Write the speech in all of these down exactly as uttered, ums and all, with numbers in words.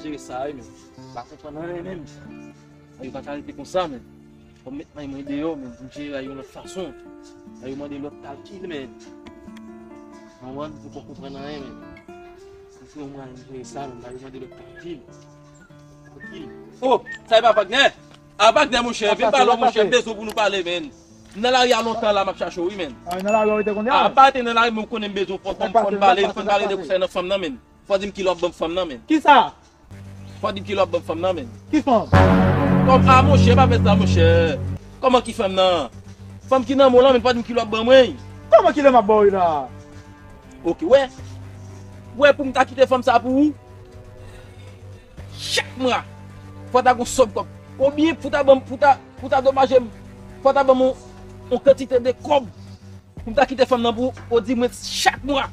jere sa, wi, men. M pa konprann anyen, menm. Yo pa ka rete konsa, men. Fò m met may mwen deyò, men. Pou m jere yon lòt fason. Yo mande lòt kalkil, men. Mwen, mwen, m poko konprann anyen, men. Si se yon mwayen m jere sa, men. Yo mande lòt kalkil. Kalkil. Oh, sa e pa Wagner? A, Wagner, monchè, vin pale, monchè, m bezwen pou nou pale, men. M nan lari a lontan la, m ap chache w, wi, men. A, nan lari a w rete kounye a? A, m pa rete nan lari, men ou konnen m bezwen fò, fò m pale, fò m pale de konsènan fanm nan, men. Fò di m kilè w ap ban m fanm nan, men. Kisa? Fò di m kilè w ap ban m fanm nan, men. Ki fanm? Kòm, a, monchè, pa fè sa, monchè. Kòman ki fanm nan? Fanm ki nan men w lan, men, fò di m kilè w ap ban mwen. Kòman kilè m ap ba w la? Oke, wè. Wè, pou m ta kite fanm sa pou ou, chak mwa, fò ta gon sòm kòb. Konbyen pou ta ban m, pou ta, pou ta domaje m? Fò ta ban m yon, yon kantite de kòb. Pou m ta kite fanm nan pou ou, di mwen chak mwa.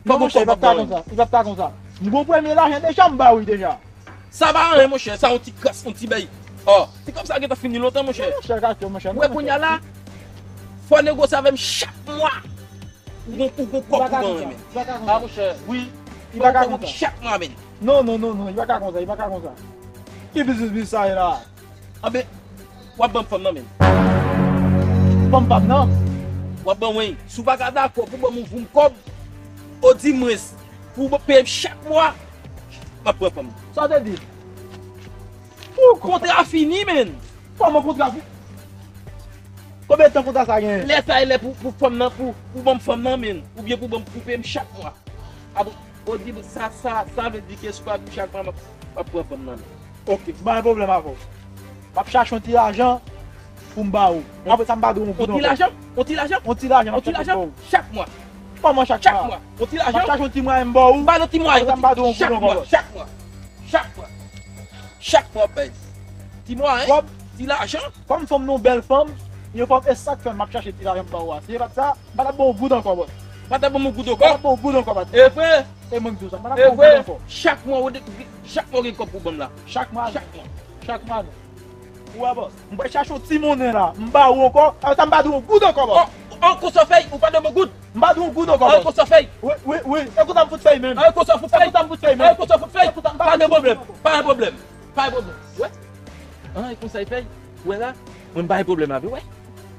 Fò gon kòb ap ba mwen. Non, monchè, li p ap ta konsa. Li p ap ta konsa. M gon premye lajan deja, m ba ou deja. Sa pa anyen, monchè. Sa yon ti kras, yon ti bèy. Oh, ti kòb sa gentan fini lontan, monchè. Non, monchè, gate, monchè. Ou wè kounye a la, fò negosye avè m chak mwa. Ou gon, ou gon kòb pou ban mwen, men. Li p ap ta konsa. A, monchè, wi. Li p ap ta konsa. Ou gon kòb chak mwa, men. Non, non, non, non, li p ap ta konsa, li p ap ta konsa. Ki biznis, biznis sa ye la? Anben, w ap ban m fanm nan, men. Fanm pa m nan? W ap ban mwen. Si w pa ka dakò pou ban m yon voum kòb, odimwens, pou w peye m chak mwa, m ap pran fanm nan. Sa w te di? Pou kontra fini, men. Kòman kontra fi-, konbyen tan kontra sa genyen? Lè sa e lè pou, pou fanm nan, pou, pou ban m fanm nan, men. Oubyen pou ban m, pou peye m chak mwa. Apre, ou di sa, sa, sa vle di ke si w pa vin chak mwa, m ap, m ap pran fanm nan, men. Oke, m pa gen pwoblèm avè w. M ap chache yon ti lajan pou m ba ou. Apre sa, m pa dwe yon goud ankò. Yon ti lajan? Yon ti lajan? Yon ti lajan, m ap chache pou ou. Chak mwa. Kòman chak mwa? Chak mwa. Yon ti lajan? M ap chache yon ti mwayen m ba ou. M pa nan ti mwayen. Apre sa, m pa dwe yon goud ankò. Chak mwa. Chak mwa. Chak mwa, bèy. Ti mwayen, ti lajan. Kòm fanm nan yon bèl fanm, yon fanm, e sa k fè m ap chache ti lajan m ba ou a. Si se pa t sa, m pa t ap ba w yon goud ankò, bòs. M pa t ap ba w yon goud ankò? M pa t ap ba w yon goud ankò, bòs. E vre? E mwen k di w sa, m pa t ap ba w yon goud ankò. Chak mwa, ou de-, chak mwa w gen kòb pou ban m la. Chak mwa, non. Chak mwa. Chak mwa, non. Ou wè, chache yon ti monnen la. M ba ou ankò. Apre sa, m pa dwe yon goud ankò, bòs. Oh, oh, konsa w fè, ou pa dwe yon goud. M pa dwe yon goud ankò, bòs. An, konsa w fè. Wi, wi, wi. E konsa m fout fè menm. An, konsa w fout fè. E konsa m fout fè menm. An, konsa w fout fè. Pa gen pwoblèm. Pa gen pwoblèm. Pa gen pwoblèm. Wè? An, e konsa w fè. Wè la? Mwen, m pa gen pwoblèm avè w, wè.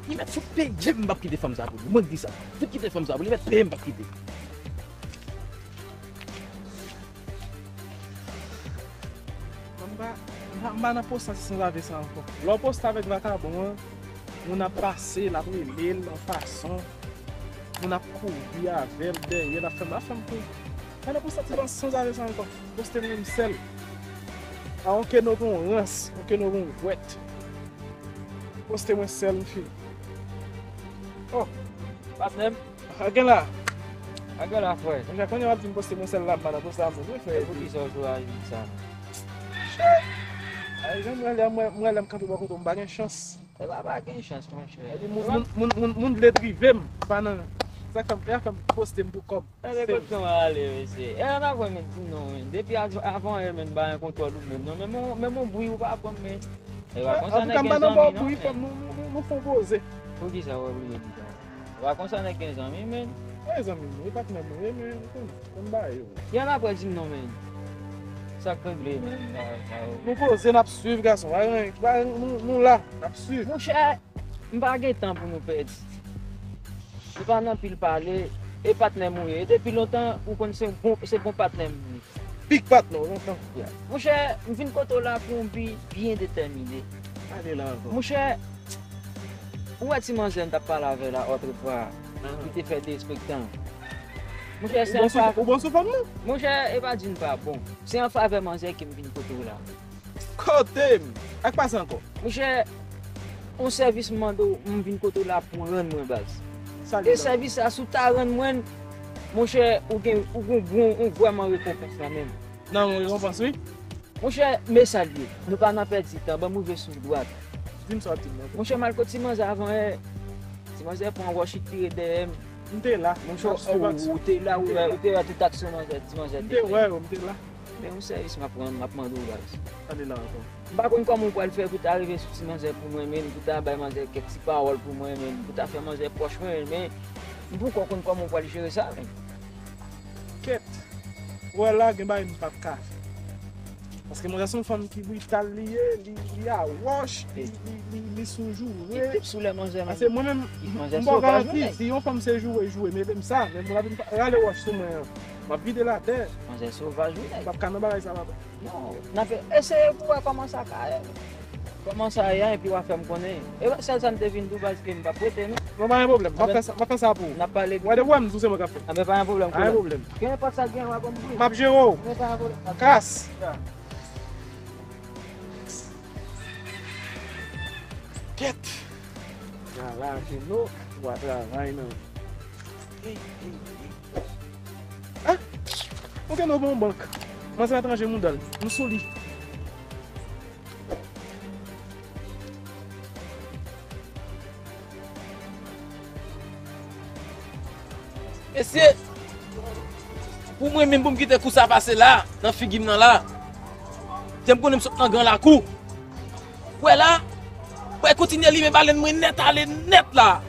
Li mèt fout peye m, m p ap kite fanm sa pou li. Mwen, m di sa. Fout kite fanm sa pou li, li mèt peye m, m p ap kite. Mwen, m pa, m pa, m pa nan poste sanzave sa ankò. Lè w poste avèk vakabon an, moun ap pase, l ap rele l yon fason. Moun ap kouri avè l, dèyè l, ap fè m, ap fè m tou. Pa nan poste ti sanzave sa ankò. Poste mwen sèl. A, on ke nou gon rans, on ke nou gon vwèt. Poste mwen sèl, m fini. Oh, patnè m. A gen la. A gen la, frè. Monchè, kounye a w ap di m poste mwen sèl la, m pa nan poste avè w, frè. E poukisa w sou ayi sa? Ayi, jan m wè lè, m wè, m wè lè m kanpe bò kote w, m pa gen chans. E pa, pa gen chans, monchè. Epi moun, moun, moun, moun, moun vle drive m, pa nan, sa k fè m, sa k fè m poste m pou kòb. Gade kote w ale, mesye. E ann avwe, men, di m non, men. Depi av-, avan yè, men, m pa gen kontwòl ou menm, non. Menm on, menm on bri ou pa pran m, men. E pa konsa nèg gen zanmi, non, men. Antouka, m pa nan ba w bri, fò nou, nou, nou, nou fè on poze. Poukisa w oblije di sa? E pa konsa nèg gen zanmi, men. E zanmi m, e patnè m, e, men, ou konn, konn bagay yo. Yè n apre di m non, men. Sa k regle, men, bagay sa yo. Nou poze, n ap swiv, gason. Pa gen, pa gen, nou, nou la, n ap swiv. Monchè, m pa gen tan pou nou pèdi. Nou pa nan pil pale, e patnè m ou ye. E depi lontan, ou konn se bon, se bon patnè m ou ye. Big patnè w lontan. Yeah. Monchè, m vin kote w la pou yon bi byen detèmine. Ale la ankò. Monchè, ou wè ti manzè m t ap pale avè l la otrefwa, ki te fè derespektan. Monchè, se yon fa-, ou bon sou fanm nan? Monchè, e pa di n pa bon. Se an favè manzè ke m vin kote w la. Kote m! Ak pase ankò. Monchè, yon sèvis m mande w, m vin kote w la pou w rann mwen, baz. E sèvis sa, si w ta rann mwen l, monchè, ou gen, ou gon, gon, ou vrèman rekonpans lan menm. Nan yon rekonpans, wi. Monchè, men sa l ye. Nou pa nan pèdi tan, ban m rive sou dwat. Di m sa w ap di m nan. Monchè, m al kot ti manzè avan yè. Ti manzè pran wòch, li tire dèyè m. M te la. Monchè, ou, ou te la, ou wè, ou te wè tout aksyon manzè, ti manzè te fè. M te wè yo, m te la. Men yon sèvis m ap rann, m ap mande w, baz. Ale la ankò. M pa konn kòman w pral fè pou ta rive sou ti manzè pou mwen menm, pou ta bay manzè kèk ti pawòl pou mwen menm, pou ta fè manzè pwòch mwen, men m poko konn kòman w pral jere sa, men. Kèt. Ou wè la, gen bagay m p ap ka fè. Paske manzè se yon fanm ki brital li ye, li, li a wòch, li, li, li, li sou joure. Li pip sou lè manzè menm. Paske mwen menm, m ba w garanti, si yon fanm se joure, joure, mete m sa, men pou l ap vin rale wòch sou mwen an, m ap vide l atè. Manzè sovaj, wi, nèg. M p ap ka nan bagay sa, papa. Non, n ap eseye pou wè kòman sa ka ye. Kòman sa ye a, epi w a fè m konnen. E sèl sa m te vin di w, paske m p ap rete, non. Non, pa gen pwoblèm. M ap fè sa, m ap fè sa pou ou. N ap pale. Wè, depi w wè m, m di w se mwen k ap fè. Anben, pa gen pwoblèm, pa gen pwoblèm. Kenpòt sa k gen, w a ban m bri. M ap jere w. Anben, pa gen pwoblèm. Kas. Kèt. Ala, Jeno, w a travay, non. Ah! Ou gen nou bon bank. Manzè etranje mouda l. Nou sou li. Mesye, pou mwen menm pou m kite kou sa pase la, nan figi m nan la, jan m konnen m sot nan gran lakou. Wè la, wè kontinye limen balèn mwen nèt ale nèt la.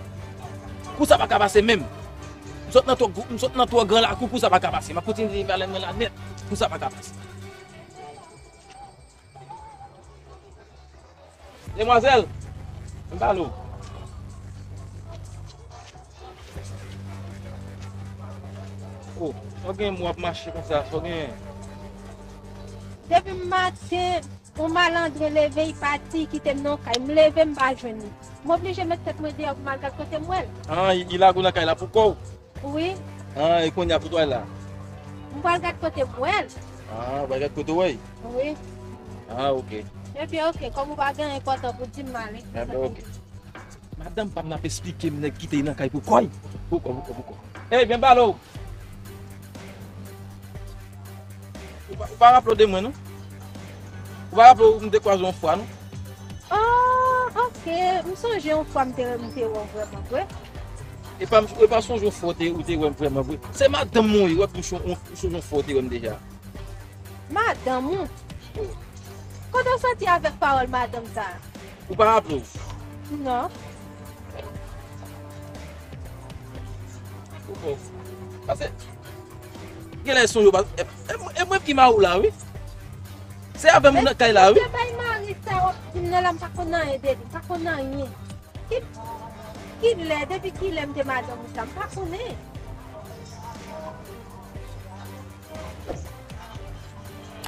Kou sa pa ka pase menm. M sot nan twò, m sot nan twò gran lakou, kou sa pa ka pase. M ap kontinye limen balèn mwen la nèt. Kou sa pa ka pase. Demwazèl, m pale w. Oh, sa w gen, w ap mache konsa, sa w gen? Depi maten, yon malandren leve, li pati, kite m nan kay. M leve, m pa jwenn li. M oblije met tèt mwen deyò pou m al gad kote m wè l. Ah, li, li lage w nan kay la pou kò w? Wi. Ah, e kounye a pou w al la? M pral gad kote m wè l. Ah, ou pral gad kote w wè l? Wi. Ah, ok. Ebyen, ok, kòm ou pa gen anyen enpòtan pou di m, m ale. Enben, ok. Madanm pa m nan ap esplike m nèg kite l nan kay pou kò l. Pou kò, pou kò, pou kò. Ey, byen pale w. Ou pa, ou pa raple w de mwen, non? Ou pa raple w, m te kwaze w yon fwa, non? Oh, ok. M sonje yon fwa m te, m te wè w vrèman vre. E pa, e pa sonje yon fwa w te, ou te wè m vrèman vre. Se madanm mwen, w ap di w son-, w sonje yon fwa w te wè m deja. Madanm ou? Kote w soti avèk pawòl madanm sa a? Ou pa raple w? Non. Ou bon. Paske, genlè son yo pa, e, e, e mwen ki mari w la, wi. Se avè m ou nan kay la, wi. Mesye bay mari sa w ap di m nan la, m pa konn anyen de li, m pa konn anyen. Ki, kilè, depi kilè m te madanm ou sa, m pa konnen.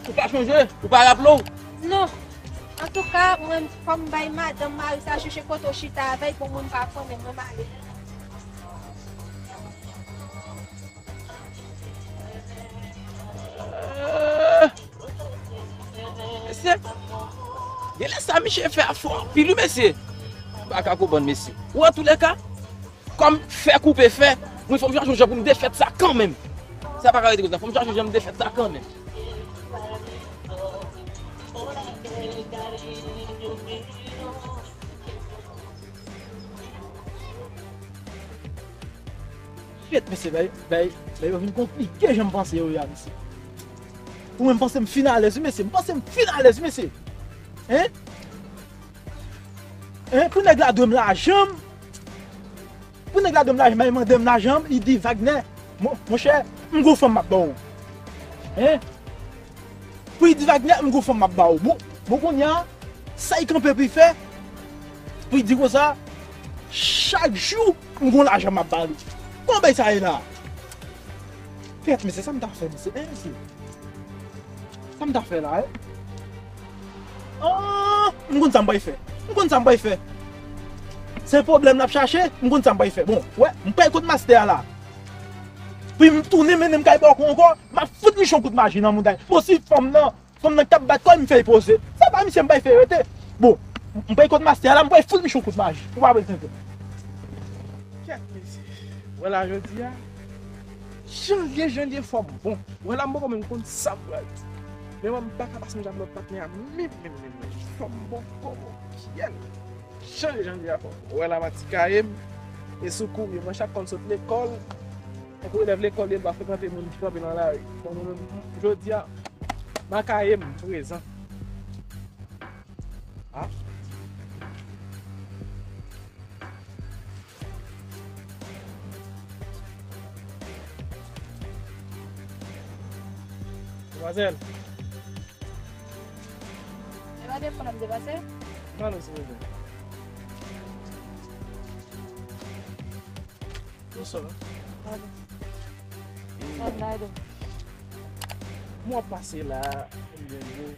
Ou pa chonje? Ou pa raple w? Non. Antouka, mwen, fò m bay madanm mari sa chèche kote w chita avè l, bon, mwen m pa konnen, mwen m ale. Euh, mesye, genlè sa misye fè a fò anpil, wi, mesye. M pa ka konprann, mesye. Ou antoulèka, kòm fè koupe fè, mwen fò m chache yon jan pou m defèt sa kanmenm. Sa pa ka rete konsa, fò m chache yon jan m defèt sa kanmenm. Shit, mesye, bay, bay, bay yo vin konplike jan m panse yo ye a, mesye. Pou mwen, m panse m fin alèz, wi, mesye. M panse m fin alèz, wi, mesye. Hein? Hein? Pou nèg la dwe m lajan m. Pou nèg la dwe m lajan, m al mande m lajan m, li di, Wagner, mon, monchè, m gon fanm m ap ba w. Hein? Pou li di, Wagner, m gon fanm m ap ba w. Bon, bon, kounye a, sa li kanpe pou li fè? Pou li di konsa, chak jou, m gon lajan m ap ba li. Kòman bagay sa ye la? Kèt, mesye, sa m ta fè, mesye? Hein, mesye? Sa m ta fè la, eh? Ah, m konn sa m pral fè. M konn sa m pral fè. Se pwoblèm l ap chache, m konn sa m pral fè. Bon, wè, m pral kot mastè a la. Pou m tounen mennen m kay bòkò ankò, m ap fout misye yon kout maji nan mouda l. Bon, si fanm nan, fanm nan k ap bat kò l, m fè l poze. Sa pa misye m pral fè rete. Bon, m pral kot mastè a la, m pral fout misye yon kout maji. Ou pa bezwen pè. Kèt, mesye. Wè la jodi a. Jan l ye, jan l ye, fò m bon. Wè la m poko menm konn sa m pral di. Men mwen m pa ka pase menm jan ak lòt patnè a menm, menm, menm, menm. Fò m bon, fò m bon. Kyèl. Jan l ye, jan l ye a fò m bon. Wè la m ak ti kaye m. E sou kouri, mwen chak fwa m sot lekòl, tankou elèv lekòl yo, m pa frekante moun ki kanpe nan lari. Bon, mwen menm, jodi a, m ak kaye m, prezan. Ah. Demwazèl. Pa defann ap depase. Mano, silvouplè. Bonswa. Pardon. Pardon, pardon. Mwen ap pase la, m gen yo.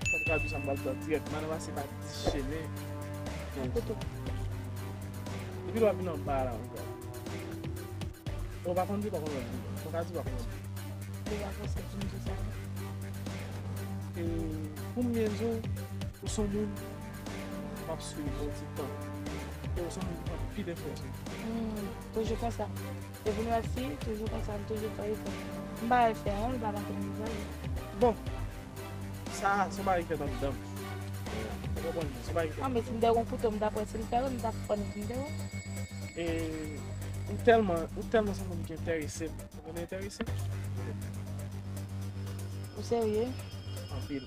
Fòk m tradui sa m pral di dirèkman, nan pase pa dis chemen. Yon kote. Depi lè w ap vin anba la ankò. Ou pa konn di, pa konn di. Ou ka di, pa konn di. Li pa fòse pou m di sa, non. E, pou m byen di w, ou se yon moun m ap swiv yon ti tan. E ou se yon moun ki pran anpil enfòmasyon. Hmm, toujou konsa. Depi nou wè fi, toujou konsa, m toujou fè efò. M pa wè l fè anyen, l pa montre m vizaj. Bon, sa, se yon bagay ki fèt anndan m. Ou konprann? Se yon bagay ki fèt anndan m. Ah, men si m te gen yon kouto, m t ap wè si l fè, m t ap fè l, si m te wè. E ou tèlman, ou tèlman se yon moun ki enterese m. Ou konn enterese? Ou serye? Anpil.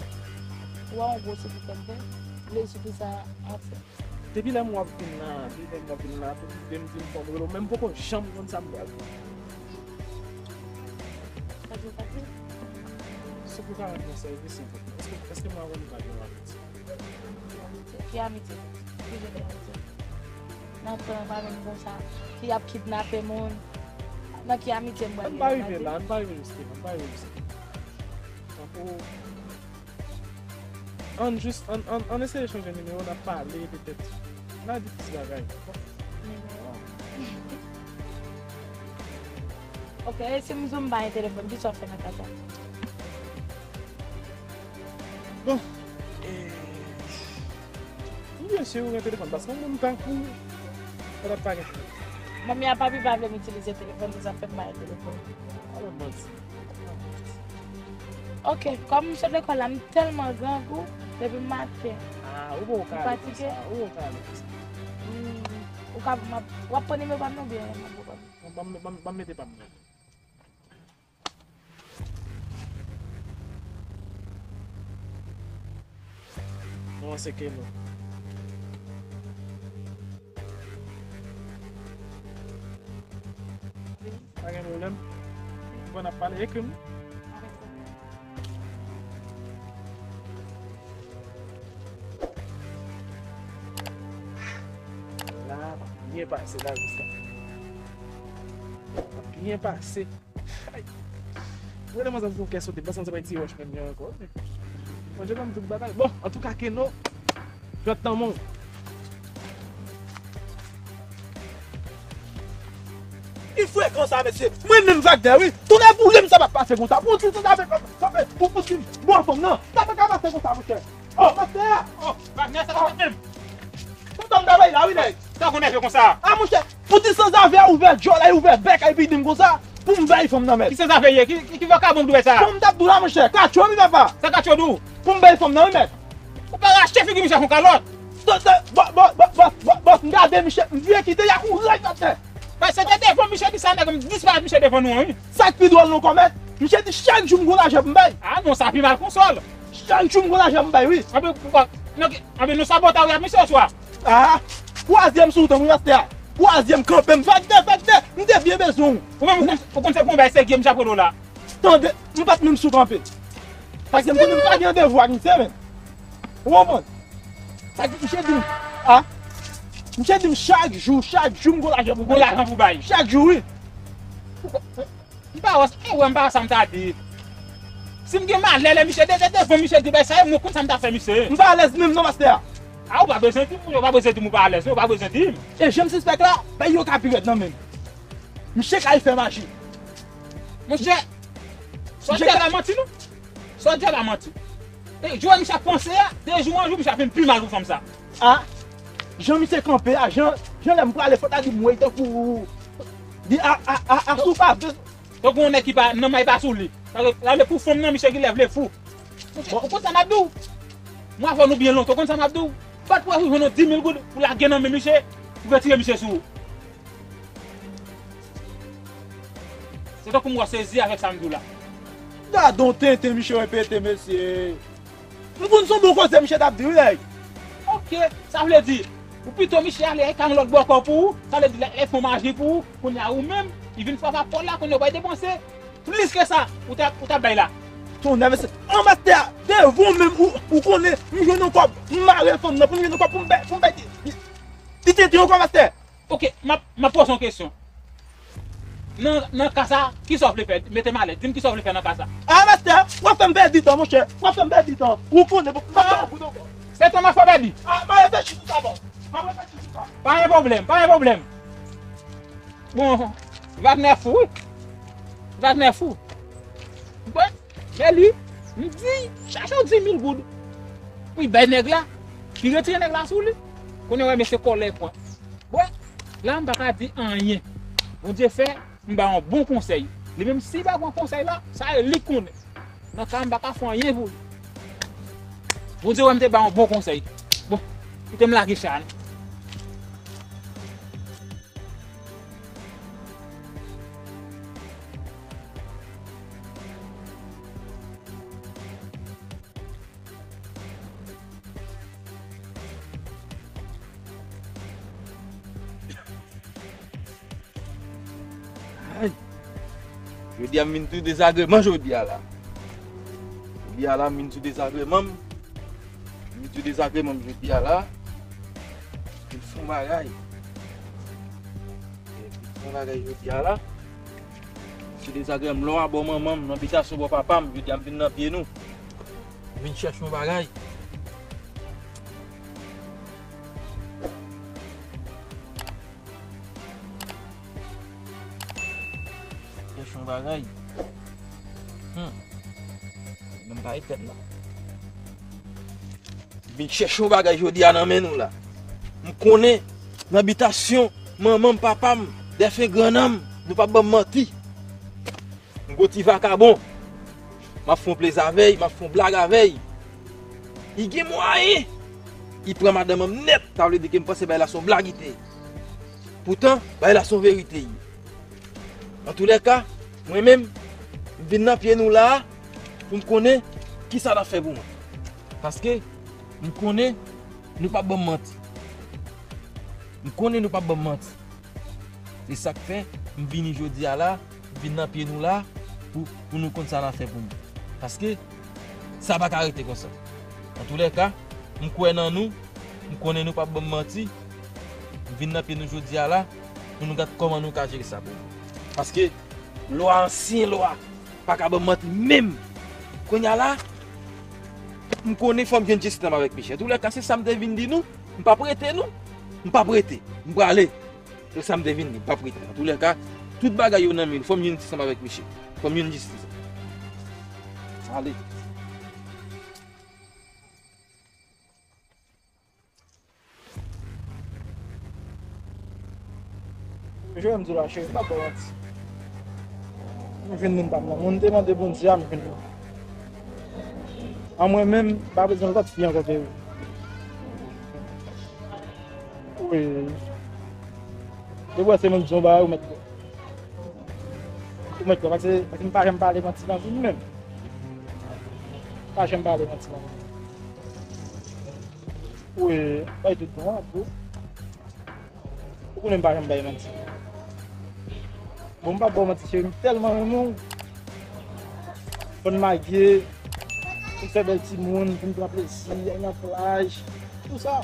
Ou wè yon gwo sipri fè m fè? Vle sipri sa ap fè. Depi lè m w ap vin la, depi lè m w ap vin la, tout lide m di m fò m rele w, men m poko janm konn sa m pral di. Sa di w, sa di w? Si pou ka rann mwen sèvis, silvouplè. Èske, èske m a rann ou pa gen yon amitye? Ki amitye? Ki jan de amitye? Nan tan pa menm konsa, ki ap kidnape moun. Nan ki amitye m pral rele? Ann pa rive la, ann pa rive jiske la, ann pa rive jiske la. Tankou, ann jis, ann, ann, ann eseye chanje nimewo, n ap pale, petèt. N a di ti bagay. Nimewo. Ok, e si m di w m pa gen telefòn, kisa w ap fè nan kay sa? Bon, e, m byen si ou gen telefòn, paske yon moun tankou ou, ou t ap pa gen. Manmi a papi pa vle m itilize telefòn, se sa fè m pa gen telefòn. Alò, manti. Ok, kòm m sot lekòl la, m tèlman grangou, depi maten. Ah, ou poko ka ale konsa, ou poko ka ale konsa. Hmm, ou ka, m ap, w ap pran nimewo pa m non, oubyen m ap pran? Ban m, ban m, ban m mete pa m nan. Nou an se Keno. Pa gen pwoblèm. Bon, n ap pale, ekri m. La, byen pase la, Gustave. Byen pase. Ay. Mwen, lè manzè fè yon kè sote, m panse se pa ti wòch menm li ankò. Mwen, je ban m tout bagay. Bon, antouka, Keno, jwèt nan men w. Li frekan sa, mesye. Mwen menm Wagner, wi. Tounen pou li, m sa pa pase konsa. Pou ti sanzave, kanpe, pou, pou ti bon fanm nan. Sa pa ka pase konsa, monchè. Oh, Wagner! Oh, Wagner, sa ka fè m. Tonton m ta bay la, wi, nèg. Sa konn nève konsa? Ah, monchè, pou ti sanzave a ouvè djòl, a ouvè bèk, a epi di m konsa, pou m bay fanm nan, mèt. Ki sanzave ye? Ki, ki, ki vakabon k dwe sa? Fanm t ap dou la, monchè. Katcho, wi, papa. Sa katcho dou? Pou m bay fanm nan, wi, mèt. Ou pa rache figi misye ak yon kalòt. Bòs, bòs, m gade misye, m vye kite, y a kouraj atè. Bay, se te devan misye di sa, nèg, m disparèt misye devan nou an, wi. Sa k pi dwòl nan kò, mèt, misye di chak jou m gon lajan pou m bay. Ah non, sa pi mal konsòl. Chak jou m gon lajan m bay, wi. Anben, poukwa? Anben, nou sabotay wi ak misye oswa? Ah, twazyèm sou tan, wi, mastè a. Twazyèm kanpe m, fè de, fè de, m te byen bezwen w. Ou menm, ou konn, ou konn se konbyen se gye m chapo do la? Tande, m pa t menm sou kanpe. Paske m konnen m pa gen devwa ak misye menm. Ou konprann? Sa di misye di m, ah, misye di m chak jou, chak jou m gon lajan pou bay. Gon lajan pou bay. Chak jou, wi. M pa wè, e wè, m pa wè sa m ta di. Si m gen malè, lè misye de, de, devan misye di bay sa, e mwen konn sa m ta fè misye. M pa alèz menm non, mastè a. Ah, ou pa bezwen di m, ou pa bezwen di m ou pa alèz, non, ou pa bezwen di m. E jan m sispèk la, bay yo ka pi rèd nan men m. Misye ka al fè maji. Monchè, sa w di a pa manti, non. Sa w di a pa manti. E, jwe misye ap panse a, de jou an jou, misye ap vin pi mal pou fanm sa. Ah, jan misye kanpe a, jan, jan lè m prale, fò ta di m, wey, tankou, di a, a, a, a, sou pa. Tankou yon nèg ki pa, nan may pa sou li. Sa vle, sa vle pou fanm nan, misye genlè vle fou. Ou konn sa m ap di w? Mwen avè w nou byen lontan, ou konn sa m ap di w? Bat pou w jwenn yon dis mil goud, pou lage nan men misye, pou retire misye sou ou. Se tankou m wè w sezi avèk sa m di w la. Gadon tenten misye repete, mesye. M konn se yon bon koze misye t ap di, wi, nèg. Ok, sa vle di, ou pito misye ale, e ka yon lòt bòkò pou ou, sa vle di, lè, lè fè maji pou ou, kounye a ou menm, li vin frape ak pòl la, kounye a ou bay depanse. Plis ke sa, ou t ap, ou t ap bay la. Tonnè, mesye. An, mastè, devan w menm, ou, ou konnen, m jwenn yon kòb, m mare fanm nan, pou m jwenn yon kòb, pou m bay, pou m bay ti, ti tenten yon kòb, mastè. Ok, m ap, m ap poze yon kesyon. Nan, nan ka sa, kisa w vle fè? Mete m alèz. Di m kisa w vle fè nan ka sa. A, mastè, w ap fè m pèdi tan, monchè. W ap fè m pèdi tan. Ou konnen, bon, m ap fè w bout ankò. Se tan m ap fè w pèdi. A, m ap reflechi sou sa, bon. M ap reflechi sou sa. Pa gen pwoblèm, pa gen pwoblèm. Bon, Wagner fou, wi. Wagner fou. Bon, men li, m di, chache yon di mil goud. Pou l bay nèg la, li retire nèg la sou li. Kounye a, w wè, mesye kòlè pran. Bon, la, m pa ka di anyen. Bondye fè, m ba yon bon konsèy. Li menm, si l pa pran konsèy la, sa e li k konnen. Nan ka, m pa ka fè anyen pou li. Bondye wè m te ba yon bon konsèy. Bon, kite m lage chay la. Ay. Jodi a m vin sou dezagreman jodi a la. Jodi a la m vin sou dezagreman m. M vin sou dezagreman m jodi a la. Pou l fè yon bagay. Pou l fè yon bagay jodi a la. Sou dezagreman m, lò a bò manman m, nan bitasyon bò papa m, jodi a m vin nan pye nou. M vin chèche yon bagay. Chèche yon bagay. Hmm. Menm pa etèn nan. Vin chèche yon bagay jodi a nan men nou la. M konnen nan bitasyon manman m, papa m, defen grann an m, nou p ap ban m manti. M gon ti vakabon. M ap fè yon plezi avè l, m ap fè yon blag avè l. Li gen mwayen. Li pran madanm an nèt, sa vle di ke m panse bagay la se yon blag li te ye. Poutan, bagay la se yon verite li ye. Antoulèka, mwen menm, m vin nan pye nou la a pou m konnen kisa n ap fè pou mwen. Paske m konnen nou p ap ban m manti. M konnen nou p ap ban m manti. Se sa k fè m vini jodi a la, m vin nan pye nou la pou, pou nou konn sa n ap fè pou nou. Paske sa pa ka rete konsa. Antoulèka, m kwè nan nou, m konnen nou p ap ban m manti. M vin nan pye nou jodi a la pou nou gad kòman nou ka jere sa pou nou. Paske lwa, ansyen lwa, pa ka ban m manti menm. Kounye a la, m konnen fò m jwenn jistis ansanm avèk Michel. Antoulèka, se sa m te vin di nou. M p ap rete non. M p ap rete. M prale. Se sa m te vin di. M p ap rete. Antoulèka, tout bagay yo nan men l. Fò m jwenn jistis ansanm avèk Michel. Fò m jwenn jistis. Ale. Jwe m di w la, cheri, m p ap ba w manti. M jwenn moun pa m nan. Moun te mande Bondye a, m jwenn li. An mwen menm, m pa bezwen lòt fi ankò ke ou. Wi. Depi w wè se moun di yon bagay, ou mèt kwè. Ou mèt kwè, paske, paske m pa janm pale manti nan vi m menm. M pa janm pale manti nan vi m. Wi, bay tout bon, ap bon. Ou konnen m pa janm bay manti. Bon, m p ap ba w manti, cheri, m tèlman renmen w. Fò n make, pou n fè bèl timoun, pou n pran plezi, al nan plaj, tout sa.